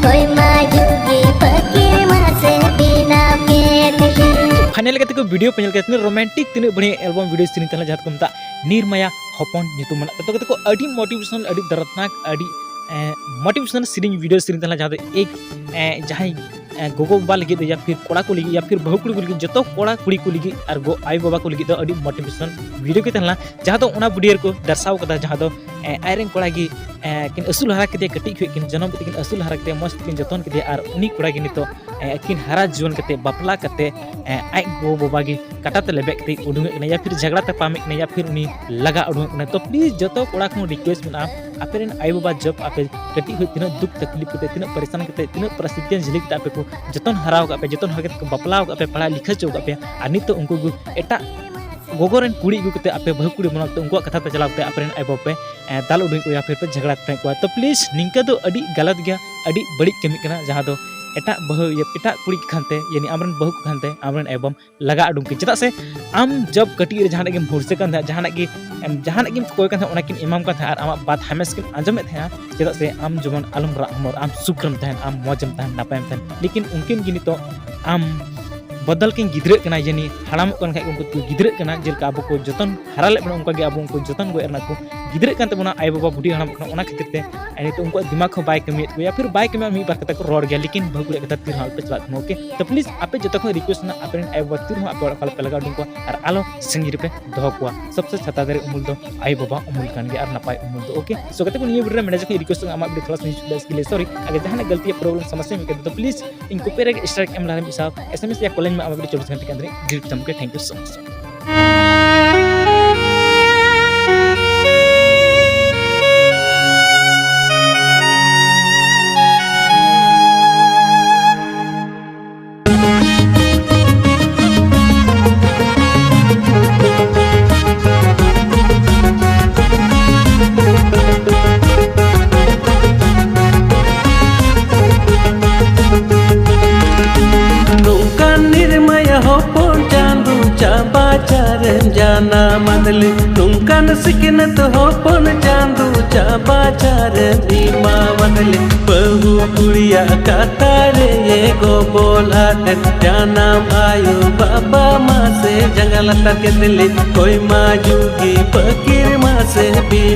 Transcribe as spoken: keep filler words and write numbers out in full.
ᱠᱚᱭᱢᱟ ᱡᱩᱜᱤ ᱯᱟᱹᱠᱤᱨ ᱢᱟᱥᱮ ᱵᱮᱱᱟᱣ ᱠᱮᱫ ᱞᱤᱧ᱾ ᱯᱷᱟᱭᱱᱟᱞ ᱠᱟᱛᱮ ᱠᱚ ᱵᱷᱤᱰᱤᱭᱳ ᱯᱮ ᱧᱮᱞ ᱠᱮᱫᱟ, ᱛᱤᱱᱟᱹᱜ ᱨᱳᱢᱟᱱᱴᱤᱠ, ᱛᱤᱱᱟᱹᱜ ᱵᱟᱹᱲᱤᱡ ᱮᱞᱵᱟᱢ ᱵᱷᱤᱰᱤᱭᱳ ᱥᱮᱨᱮᱧ ᱛᱟᱦᱮᱸ ᱞᱮᱱᱟ, ᱡᱟᱦᱟᱸ ᱫᱚᱠᱚ ᱢᱮᱛᱟᱜ ᱱᱤᱨᱢᱟᱭᱟ ᱦᱚᱯᱚᱱ ᱧᱩᱛᱩᱢ ᱢᱮᱱᱟᱜ ᱛᱟᱠᱚ᱾ ᱛᱟᱠᱚ ᱟᱹᱰᱤ ᱢᱳᱴᱤᱵᱷᱮᱥᱚᱱᱟᱞ, ᱟᱹᱰᱤ ᱫᱚᱨᱫᱽᱱᱟᱠ, ᱟᱹᱰᱤ ᱢᱳᱴᱤᱵᱷᱮᱥᱚᱱᱟᱞ ᱥᱮᱨᱮᱧ ᱵᱷᱤᱰᱤᱭᱳ ᱥᱮᱨᱮᱧ ᱛᱟᱦᱮᱸ ᱞᱮᱱᱟ, ᱡᱟᱦᱟᱸ ᱫᱚ ᱮᱠ ᱡᱟᱦᱟᱸᱭ ᱜᱚᱜᱚ ᱵᱟᱵᱟ ᱞᱟᱹᱜᱤᱫ ᱫᱚ, ᱭᱟ ᱯᱷᱤᱨ ᱠᱚᱲᱟ ᱠᱚ ᱞᱟᱹᱜᱤᱫ, ᱭᱟ ᱯᱷᱤᱨ ᱵᱟᱹᱦᱩ ᱠᱩᱲᱤ ᱠᱚ ᱞᱟᱹᱜᱤᱫ, ᱡᱚᱛᱚ ᱠᱚᱲᱟ ᱠᱩᱲᱤ ᱠᱚ ᱞᱟᱹᱜᱤᱫ ᱟᱨ ᱜᱚ ᱟᱭᱳ ᱵᱟᱵᱟ ᱠᱚ ᱞᱟᱹᱜᱤᱫ ᱫᱚ ᱟᱹᱰᱤ ᱢᱳᱴᱤᱵᱷᱮᱥᱚᱱᱟᱞ ᱵᱷᱤᱰᱤᱭᱳ ᱜᱮ ᱛᱟᱦᱮᱸ ᱞᱮᱱᱟ, ᱡᱟᱦᱟᱸ ᱫᱚ ᱚᱱᱟ ᱵᱷᱤᱰᱤᱭᱳ ᱨᱮᱠᱚ ᱫᱚᱨᱥᱟᱣ ᱠᱟᱫᱟ, ᱡᱟᱦᱟᱸ ᱫᱚ ᱟᱡᱨᱮᱱ ᱠᱚᱲᱟ ᱜᱮ ᱠᱤᱱ ᱟᱹᱥᱩᱞ ᱦᱟᱨᱟ ᱠᱮᱫᱮᱭᱟ, ᱠᱟᱹᱴᱤᱡ ᱠᱷᱚᱱ ᱠᱤᱱ ᱡᱚᱱᱚᱢ ᱠᱟᱛᱮ ᱠᱤᱱ ᱟᱹᱥᱩᱞ ᱦᱟᱨᱟ ᱠᱮᱫᱮᱭᱟ, ᱢᱚᱡᱽ ᱛᱮᱠᱤᱱ ᱡᱚᱛᱚᱱ ᱠᱮᱫᱮᱭᱟ, ᱟᱨ ᱩᱱᱤ ᱠᱚᱲᱟ ᱜᱮ ᱱᱤᱛᱚᱜ ᱟᱹᱠᱤᱱ ᱦᱟᱨᱟ ᱡᱩᱣᱟᱹᱱ ᱠᱟᱛᱮ ᱵᱟᱯᱞᱟ ᱠᱟᱛᱮ ᱟᱡ ᱜᱚ ᱵᱟᱵᱟ ᱜᱮ ᱠᱟᱴᱟ ᱛᱮ ᱞᱮᱵᱮᱫ ᱠᱟᱛᱮ ᱩᱰᱩᱝᱮᱫ ᱠᱟᱱᱟ, ᱭᱟ ᱯᱷᱤᱨ ᱡᱷᱟᱜᱽᱲᱟ ᱛᱟᱯᱟᱢᱮᱫ ᱠᱟᱱᱟ, ᱭᱟ ᱯᱷᱤᱨ ᱩᱱᱤ ᱞᱟᱜᱟ ᱩᱰᱩᱝᱮᱫ ᱠᱟᱱᱟ᱾ ᱛᱚ ᱯᱞᱤᱡ ᱡᱚᱛᱚ ᱠᱚᱲᱟ ᱠᱚ ᱨᱤᱠᱩᱭᱮᱥᱴ ᱢᱮᱱᱟᱜᱼᱟ, ᱟᱯᱮ ᱨᱮᱱ ᱟᱭᱳ ᱵᱟᱵᱟ ᱡᱚᱵ ᱟᱯᱮ ᱠᱟᱹᱴᱤᱡ ᱠᱷᱚᱱ ᱛᱤᱱᱟᱹᱜ ᱫᱩᱠ ᱛᱟᱠᱞᱤᱯ ᱠᱟᱛᱮ, ᱛᱤᱱᱟᱹᱜ ᱯᱟᱨᱤᱥᱟᱱ ᱠᱟᱛᱮ, ᱛᱤᱱᱟᱹᱜ ᱯᱚᱨᱤᱥᱛᱷᱤᱛᱤ ᱡᱷᱟᱹᱞᱤ ᱠᱟᱛᱮ ᱟᱯᱮ ᱠᱚ ᱡᱚᱛᱚᱱ ᱦᱟᱨᱟᱣ ᱟᱠᱟᱫ ᱯᱮ, ᱡᱚᱛᱚᱱ ᱦᱟᱨᱟ ᱠᱟᱛᱮ ᱠᱚ ᱵᱟᱯᱞᱟᱣ ᱟᱠᱟᱫ ᱯᱮ, ᱯᱟᱲᱦᱟᱣ ᱞᱤᱠᱷᱟᱹᱣ ᱦᱚᱪᱚ ᱟᱠᱟᱫ ᱯᱮᱭᱟ, ᱟᱨ ᱱᱤᱛᱚᱜ ᱩᱱᱠᱩ ᱠᱚ ᱮᱴᱟᱜ ᱜᱚᱜᱚ ᱨᱮᱱ ᱠᱩᱲᱤ ᱟᱹᱜᱩ ᱠᱟᱛᱮ ᱟᱯᱮ ᱵᱟᱹᱦᱩ ᱠᱩᱲᱤ ᱵᱮᱱᱟᱣ ᱠᱟᱛᱮ ᱩᱱᱠᱩᱣᱟᱜ ᱠᱟᱛᱷᱟ ᱛᱮ ᱪᱟᱞᱟᱣ ᱠᱟᱛᱮ ᱟᱯᱮ ᱨᱮᱱ ᱟᱭᱳ ᱵᱟᱵᱟ ᱯᱮ ᱫᱟᱞ ᱩᱰᱩᱠ ᱠᱚᱣᱟ, ᱯᱷᱤᱨ ᱯᱮ ᱡᱷᱟᱜᱽᱲᱟ ᱛᱟᱯᱟᱢ ᱠᱚᱣᱟ᱾ ᱛᱚ ᱯᱞᱤᱡ ᱱᱤᱝᱠᱟᱹ ᱫᱚ ᱟᱹᱰᱤ ᱜᱟᱞᱟᱛ ᱜᱮᱭᱟ, ᱟᱹᱰᱤ ᱵᱟᱹᱲᱤᱡ ᱠᱟᱹᱢᱤ ᱠᱟᱱᱟ, ᱡᱟᱦᱟᱸ ᱫᱚ ᱮᱴᱟᱜ ᱵᱟᱹᱦᱩ, ᱤᱭᱟᱹ, ᱮᱴᱟᱜ ᱠᱩᱲᱤ ᱠᱷᱟᱱᱛᱮ, ᱭᱟᱱᱤ ᱟᱢᱨᱮᱱ ᱵᱟᱹᱦᱩ ᱠᱚ ᱠᱷᱟᱱᱛᱮ ᱟᱢᱨᱮᱱ ᱟᱭᱳ ᱵᱟᱵᱟᱢ ᱞᱟᱜᱟ ᱩᱰᱩᱝ ᱠᱮᱭᱟ᱾ ᱪᱮᱫᱟᱜ ᱥᱮ ᱟᱢ ᱡᱚᱵ ᱠᱟᱹᱴᱤᱡ ᱨᱮ ᱡᱟᱦᱟᱱᱟᱜ ᱜᱮᱢ ᱦᱩᱲᱥᱟᱹ ᱠᱟᱱ ᱛᱟᱦᱮᱸᱫ, ᱡᱟᱦᱟᱱᱟᱜ ᱜᱮ ᱮᱢ, ᱡᱟᱦᱟᱱᱟᱜ ᱜᱮᱢ ᱠᱚᱭ ᱠᱟᱱ ᱛᱟᱦᱮᱸᱫ, ᱚᱱᱟ ᱠᱤᱱ ᱮᱢᱟᱢ ᱠᱟᱱ ᱛᱟᱦᱮᱸᱫ ᱟᱨ ᱟᱢᱟᱜ ᱵᱟᱛ ᱦᱟᱢᱮᱥ ᱠᱤᱱ ᱟᱸᱡᱚᱢᱮᱫ ᱛᱟᱦᱮᱸᱫ᱾ ᱪᱮᱫᱟᱜ ᱥᱮ ᱟᱢ ᱡᱮᱢᱚᱱ ᱟᱞᱚᱢ ᱨᱟᱜ ᱦᱚᱢᱚᱨ, ᱟᱢ ᱥᱩᱠ ᱨᱮᱢ ᱛᱟᱦᱮᱱ, ᱟᱢ ᱢᱚᱡᱽ ᱮᱢ ᱛᱟᱦᱮᱱ, ᱱᱟᱯᱟᱭ ᱮᱢ ᱛᱟᱦᱮᱱ, ᱞᱮᱠᱤᱱ ᱩᱱᱠᱤᱱ ᱜᱮ ᱱᱤᱛᱚᱜ ᱟᱢ ᱵᱚᱫᱚᱞ ᱠᱤᱱ ᱜᱤᱫᱽᱨᱟᱹᱜ ᱠᱟᱱᱟ, ᱭᱟᱱᱤ ᱦᱟᱲᱟᱢᱚᱜ ᱠᱟᱱ ᱠᱷᱟᱡ ᱠᱚ ᱩᱱᱠᱩ ᱠᱚ ᱜᱤᱫᱽᱨᱟᱹᱜ ᱠᱟᱱᱟ, ᱡᱮᱞᱮᱠᱟ ᱟᱵᱚ ᱠᱚ ᱡᱚᱛᱚᱱ ᱦᱟᱨᱟ ᱞᱮᱫ ᱵᱚᱱᱟ, ᱚᱱᱠᱟ ᱜᱮ ᱟᱵᱚ ᱩᱱᱠᱩ ᱡᱚᱛᱚᱱ ᱜᱚᱡ ᱨᱮᱱᱟᱜ ᱠᱚ ᱜᱤᱫᱽᱨᱟᱹᱜ ᱠᱟᱱ ᱛᱟᱵᱚᱱᱟ, ᱟᱭᱳ ᱵᱟᱵᱟ ᱵᱩᱰᱷᱤ ᱦᱟᱲᱟᱢᱚᱜ ᱠᱟᱱᱟ, ᱚᱱᱟ ᱠᱷᱟᱹᱛᱤᱨ ᱛᱮ ᱱᱤᱛᱚᱜ ᱩᱱᱠᱩᱣᱟᱜ ᱫᱤᱢᱟᱜᱽ ᱦᱚᱸ ᱵᱟᱭ ᱠᱟᱹᱢᱤᱭᱮᱫ ᱠᱚᱣᱟ, ᱭᱟ ᱯᱷᱤᱨ ᱵᱟᱭ ᱠᱟᱹᱢᱤᱭᱟ, ᱢᱤᱫ ᱵᱟᱨ ᱠᱟᱛᱷᱟ ᱠᱚ ᱨᱚᱲ ᱜᱮᱭᱟ, ᱞᱮᱠᱤᱱ ᱵᱟᱹᱦᱩ ᱠᱩᱲᱤᱭᱟᱜ ᱠᱟᱛᱷᱟ ᱛᱤ ᱨᱮᱦᱚᱸ ᱟᱞᱚᱯᱮ ᱪᱟᱞᱟᱜ ᱛᱟᱵᱚᱱᱟ, ᱳᱠᱮ? ᱛᱚ ᱯᱞᱤᱡ ᱟᱯᱮ ᱡᱚᱛᱚ ᱠᱷᱚᱱ ᱨᱤᱠᱩᱭᱮᱥᱴ ᱢᱮᱱᱟᱜᱼᱟ, ᱟᱯᱮ ᱨᱮᱱ ᱟᱭᱳ ᱵᱟᱵᱟ ᱛᱤ ᱨᱮᱦᱚᱸ ᱟᱯᱮ ᱚᱲᱟᱜ ᱠᱷᱚᱱ ᱟᱞᱚᱯᱮ ᱞᱟᱜᱟ ᱩᱰᱩᱝ ᱠᱚᱣᱟ ᱟᱨ ᱟᱞᱚ ᱥᱟᱺᱜᱤᱧ ᱨᱮᱯᱮ ᱫᱚᱦᱚ ᱠᱚᱣᱟ᱾ ᱥᱚᱵᱥᱮ ᱪᱷᱟᱛᱟ ᱫᱟᱨᱮ ᱩᱢᱩᱞ ᱫᱚ ᱟᱭᱳ ᱵᱟᱵᱟ ᱩᱢᱩᱞ ᱠᱟᱱ ᱜᱮᱭᱟ ᱟᱨ ᱱᱟᱯᱟᱭ ᱩᱢᱩᱞ ᱫᱚ, ᱳᱠᱮ? ᱥᱳ ᱜᱟᱛᱮ ᱠᱚ, ᱱᱤᱭᱟᱹ ᱵᱷᱤᱰᱤᱭᱳ ᱨᱮ ᱢᱮᱱᱟ ᱡᱚᱠᱷᱚᱱ ᱨᱤᱠᱩᱭᱮᱥᱴ ᱟᱢᱟᱜ ᱵᱷᱤᱰᱤᱭᱳ ᱛᱷᱚᱲᱟ ᱥᱟ ᱥᱚᱨᱤ, ᱟᱜᱟᱨ ᱡᱟᱦᱟᱱᱟᱜ ᱜᱟᱞᱛᱤ ᱭᱟ ᱯᱨᱚᱵᱞᱮᱢ ᱥᱚᱢᱚᱥᱥᱟ ᱢᱮᱱᱟᱜ ᱠᱷᱟᱱ ᱫᱚ ᱯᱞᱤᱡ ᱤᱧ ᱠᱚᱯᱤ ᱨᱮ ᱥᱴᱨᱟᱭᱤᱠ ᱮᱢ ᱞᱟᱦᱟ ᱨᱮ ᱢᱤᱫ ᱥᱟᱶ ᱮᱥ ᱮᱢ ᱮᱥ ᱭᱟ ᱠᱚᱞ ᱤᱧ ᱢᱮ, ᱟᱢᱟᱜ ᱵᱷᱤᱰᱤᱭᱳ ᱪᱚᱵᱵᱤᱥ ᱜᱷᱚᱱᱴᱟ ᱠᱮ ᱟᱱᱫᱟᱨ ᱰᱤᱞᱤᱴ ᱠᱟᱛᱟᱢ ᱠᱮ᱾ Thank you so much. ᱱᱚᱝᱠᱟᱱ ᱱᱤᱨᱢᱟᱭᱟ ᱦᱚᱯᱚᱱ ᱪᱟᱸᱫᱚ ᱪᱟᱸᱯᱟ ᱪᱟᱨᱮᱢ ᱡᱟᱱᱟᱢ ᱟᱫᱞᱮ, ᱱᱚᱝᱠᱟᱱ ᱥᱤᱠᱷᱱᱟᱹᱛ ᱦᱚᱯᱚᱱ ᱪᱟᱸᱫᱚ ᱪᱟᱵᱟ ᱪᱟᱨᱮ ᱮᱢᱟᱣᱟᱫ ᱞᱮ᱾ ᱵᱟᱹᱦᱩ ᱠᱩᱲᱤᱭᱟᱜ ᱠᱟᱛᱷᱟ ᱨᱮ ᱜᱚᱵᱚᱞ ᱟᱛᱮ ᱡᱟᱱᱟᱢ ᱟᱭᱳ ᱵᱟᱵᱟ ᱢᱟᱥᱮ ᱡᱟᱸᱜᱟ ᱞᱟᱛᱟᱨ ᱠᱮᱫ ᱞᱮ᱾ ᱠᱚᱭᱢᱟ ᱡᱩᱜᱤ ᱯᱟᱹᱠᱤᱨ ᱢᱟᱥᱮ ᱵᱤᱱᱟ